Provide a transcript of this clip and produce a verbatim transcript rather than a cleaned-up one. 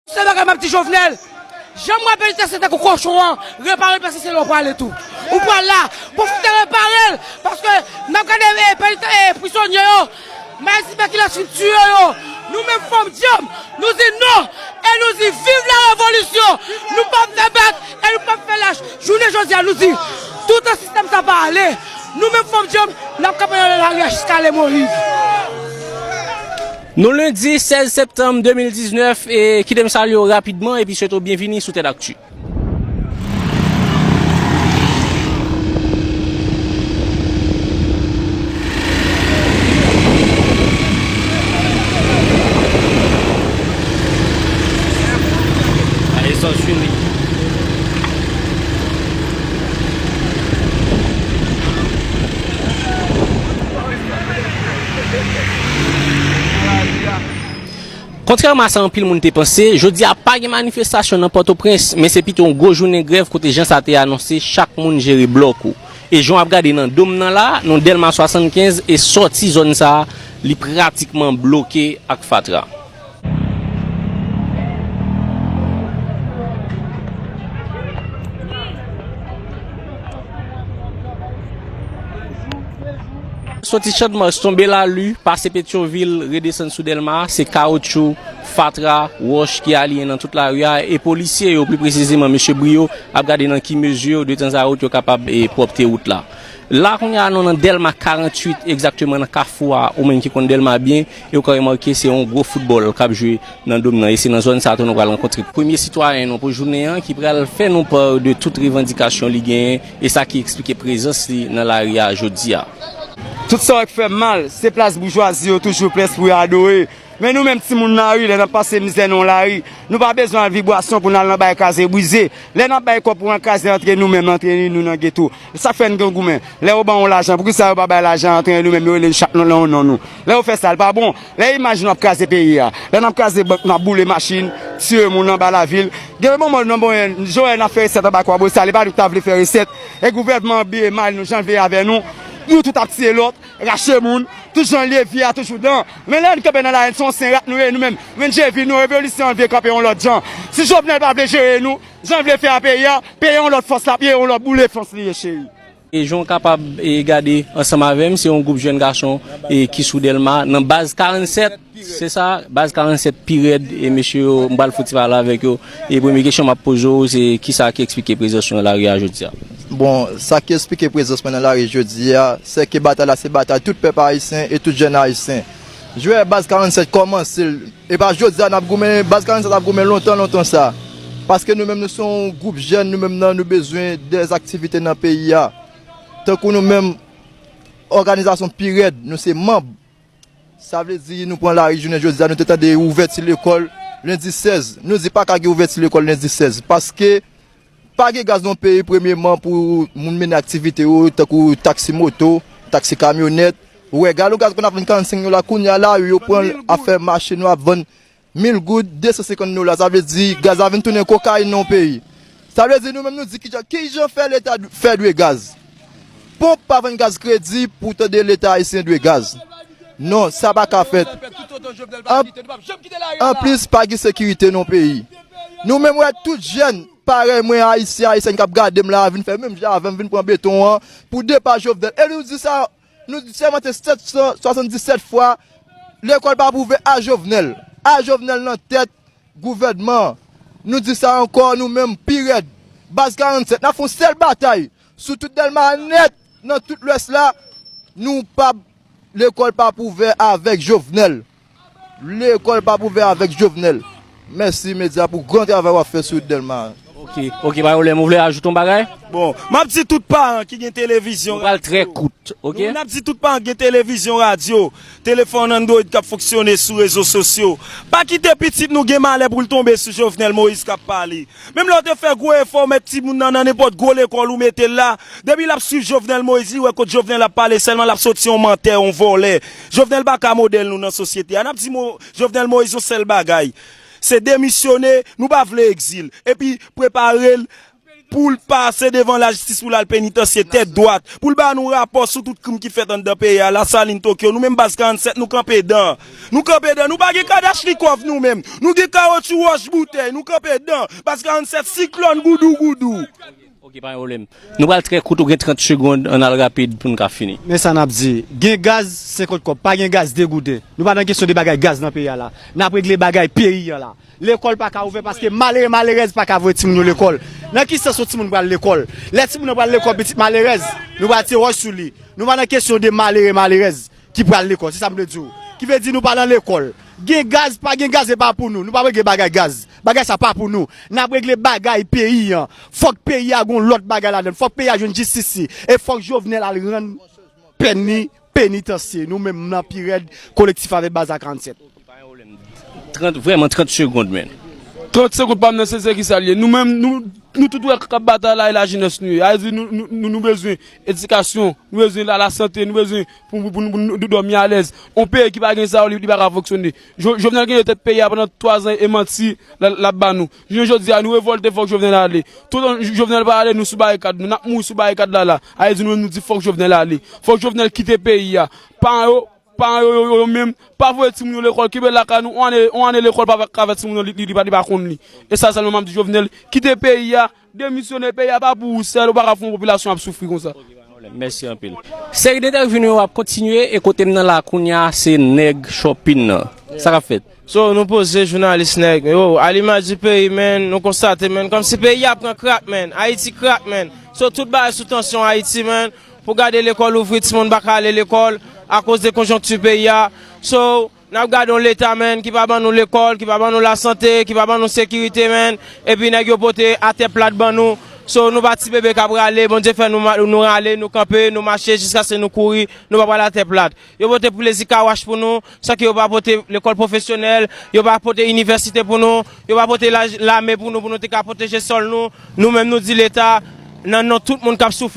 Se bagay m ap di Jovenel. Jan m wè penitansye tankou kochon an, repare l paske se la w prale tou. Ou pral la, pwofite repare l, paske n ap gade e, penita- e, prizonye yo, Maes Liberté ki lòt fin tiye yo. Nou menm fanm dyanm, nou di non, e nou di viv la revolisyon. Nou p ap fè bak, e nou p ap fè lach. Jounen jodi a, nou di, toutan sistèm sa pa ale, nou menm fanm dyanm, n ap kanpe nan lari a jiska lè Moyiz. Nou lendi sèz septanm de mil diznèf, e kite m salye w rapidman epi swete w byenvini sou Tèt Akti. Kontrèman a sa anpil moun te panse, jodi a pa gen manifestasyon nan Pòtoprens, men se pito yon gwo jounen grèv kote jan sa te anonse, chak moun jere blòk ou. E jan w ap gade nan dòm nan la, nou Dèlma swasannkenz e sòti zòn sa a, li pratikman bloke ak fatra. Soti Channmas, tonbe Lali, pase Petyonvil, redesann sou Dèlma, se kawotchou, fatra, wòch ki aliyen nan tout lari a, e polisye yo, pli presizeman mesye Brio, ap gade nan ki mezi, detanzawot, yo kapab, e, pwòpte wout la. La, kounye a, nou nan Dèlma karanntuit, egzakteman nan kafou a, ou menm ki konn Dèlma byen, e ou ka remake se yon gwo foutbòl k ap jwe nan dòm nan, e se nan zòn sa a tou nou pral rankontre premye sitwayen nou pou jounen an ki pral fè nou pa de tout revandikasyon li genyen e sa ki eksplike prezans li nan lari a jodi a. Tout sa w wè k fè m mal, se plas boujwazi yo toujou plen pou yo adore. Men nou menm timoun lari, lè n ap pase mizè nan yon lari, nou pa bezwen al Vibwasyon pou n al nan bay kraze brize. Lè n ap bay kòb pou n al kraze antre nou menm, antre nou nan geto. Sa k fè n gen goumen. Lè yo ban yon lajan, poukisa yo pa bay lajan antre nou menm, yo rele n chak nan non nou? Lè yo fè sa, l pa bon. Lè imajine w ap kraze peyi a. Lè n ap kraze bank, n ap boule machin, tiye moun anba lavil. Gen yon moman nan bon, jan n ap fè resèt anba Kwabosal, e pa nou k ta vle fè resèt. E gouvènman an biye mal nou, jan l vle avè nou. Nou tout ap tiye lòt, rache moun. Tout jan l ye, vi a toujou dan. Men lè n kanpe nan lari, se yon sen rat nou ye, nou menm. Menm Djevi, nou revolisyon an vle kanpe yon lòt jan. Si Jovenel pa vle jere nou, jan l vle fè a peyi a, peyi a yon lòt fòs l ap ye, yon lòt boule fòs li ye, cheri. E jan w kapab, e, gade ansanm avè m, se yon gwoup jèn gason, e, ki sou Dèlma, nan baz karannsèt, se sa, baz karannsèt pi rèd, e mesye yo, m pral fouti pale avèk yo. E premye kesyon m ap poze w, se kisa ki eksplike prezans yo nan lari a jodi a? Bon, sa ki eksplike prezans mwen nan lari jodi a, se ke batay la se batay tout pèp ayisyen e tout jèn ayisyen. Jwè baz karannsèt kòmanse l, e pa jodi a n ap goumen, baz karannsèt ap goumen lontan, lontan sa. Paske nou menm nou se yon gwoup jèn, nou menm nan nou bezwen dè aktivite nan peyi a. Tankou nou menm, òganizasyon pi rèd, nou se manm. Sa vle di nou pran lari jounen jodi a, nou te tande ouvèti lekòl lendi sèz. Nou di pa ka gen ouvèti lekòl lendi sèz, paske pa gen gaz nan peyi premyeman pou moun mennen aktivite yo, tankou taksi moto, taksi kamyonèt. Ou wè, galon gaz konn ap vann karannsenk dola, kounye a la yo pran l ap fè mache nou ap vann mil goud, de san senkant dola, sa vle di gaz la vin tounen kokayin nan yon peyi. Sa vle di nou menm nou di kijan, kijan fè Leta d- fè dwe gaz? Ponp pa vann gaz kredi pou tande Leta ayisyen dwe gaz. Non, sa pa ka fèt. An- Anplis, pa gen sekirite nan peyi. Nou menm wè tout jèn parèy mwen, ayisyen, ayisyèn k ap gade m la, vin fè menm jan avè m, vin pran beton an pou depa Jovenel. E nou di sa, nou sèmante sèt san swasanndisèt fwa, lekòl pa pou ouvè a Jovenel. A Jovenel nan tèt gouvènman an. Nou di sa ankò, nou menm pi rèd. Baz karannsèt, n ap fè yon sèl batay sou tout Dèlma nèt, nan tout Lwès la, nou p ap, lekòl p ap ouvè avèk Jovenel. Lekòl p ap ouvè avèk Jovenel. Mèsi, medya, pou gran travay w ap fè sou Dèlma. Ok, ok, pa pwoblèm. Ou vle ajoute yon bagay? Bon, m ap di tout paran ki gen televizyon, nou pral trè kout, ok? N ap di tout paran ki gen televizyon, radyo, telefòn Android k ap fonksyone sou rezo sosyo, pa kite pitit nou gen malè pou l tonbe sou Jovenel Moïse k ap pale. Menm lè w te fè gwo efò, w mèt timoun nan nan nenpòt gwo lekòl ou mete l la, depi l ap swiv Jovenel Moïse, li wè kot Jovenel ap pale sèlman, l ap soti yon mantè, yon vòlè. Jovenel pa ka modèl nou nan sosyete a. N ap di Mo- Jovenel Moïse yon sèl bagay. Se demisyone, nou pa vle egzil. Epi prepare l pou l pase devan lajistis, pou l al penitansye tèt dwat, pou l ba nou rapò sou tout krim ki fèt anndan peyi a, Lasalin, Tokyo. Nou menm baz karannsèt, nou kanpe dan. Nou kanpe dan. Nou pa gen Kalachnikòv nou menm. Nou gen kawotchou wòch boutèy. Nou kanpe dan. Baz karannsèt, siklòn goudou goudou. Ok, pa gen pwoblèm. Nou pral trè kout, ou gen trant segonn, ann al rapid pou n ka fini. Men sa n ap di, gen gaz, senkant kòb, pa gen gaz, de gouden. Nou pa nan kesyon de bagay gaz nan peyi a la. N ap regle bagay peyi a la. Lekòl pa ka ouvè paske malere, malerèz pa ka voye timoun yo lekòl. Nan ki sans yon timoun pral lekòl? Lè timoun nan pral lekòl, pitit malerèz, nou pral tire wòch sou li. Nou pa nan kesyon de malere, malerèz ki pral lekòl, se sa m vle di w. Ki vle di nou pa nan lekòl. Gen gaz, pa gen gaz, e pa pou nou. Nou pa regle bagay gaz. Bagay sa pa pou nou. N ap regle bagay peyi an. Fòk peyi a gon lòt bagay ladan l. Fòk peyi a jwenn jistis li. E fòk Jovenel al rann pèn li, penitansye. Nou menm nan pi rèd, kolektif avèk baz a karannsèt. Trant, vrèman, trant segonn, men. Trant segonn pa m nan, se, se ki sa l ye. Nou menm, nou, nou tout wè k ap batay la, e lajenès nou ye. A vle di, nou, nou, nou, nou bezwen edikasyon, nou bezwen la, lasante, nou bezwen pou, pou, pou, pou nou dòmi alèz. Yon peyi ki pa gen sa yo, li, li pa ka fonksyone. Jo-, Jovenel kenbe tèt peyi a pandan twa zan e manti l, l ap ba nou. Jounen jodi a, nou revòlte, fòk Jovenel ale. Toutan Jovenel pa ale, nou sou barikad, nou n ap mouri sou barikad la, la. A vle di, nou menm, nou di fòk Jovenel ale. Fòk Jovenel kite peyi a. Paran yo, paran yo, yo, yo, yo menm, pa voye timoun yo lekòl, kenbe lakay nou, yon ane, yon ane lekòl pa ka fè timoun yo li, li, li pa, li pa konn li. E sa sèlman m ap di Jovenel, kite peyi a, demisyone, peyi a pa pou ou sèl, ou pa ka fè yon popilasyon ap soufri konsa. Mèsi anpil. Seri de entèvyou nou yo ap kontinye, e kote m nan la kounye a, se nèg Chòpin nan. Sa k ap fèt? So, nou poze jounalis nèg. Yo, alimaj di peyi, man, nou konstate, man, kòmsi peyi a pran krak, man. Ayiti krak, man. So, tout bagay sou tansyon Ayiti, man. Pou gade lekòl ouvri, timoun pa ka ale lekòl akoz de konjonkti peyi a. So, n ap gade yon leta, man, ki pa ban nou lekòl, ki pa ban nou lasante, ki pa ban nou sekirite, man. Epi nèg yo pote atè plat ban nou. So, nou pa ti bebe k ap rale. Bondye fè nou ma-, nou rale, nou kanpe, nou mache jiskaske nou kouri, nou pa pral atè plat. Yo pote plezi kawach pou nou, san ke yo pa pote lekòl pwofesyonèl, yo pa pote inivèsite pou nou, yo pa pote laj-, lame pou nou, pou nou te ka pwoteje sòl nou. Nou menm, nou di leta, nan non tout moun k ap soufri,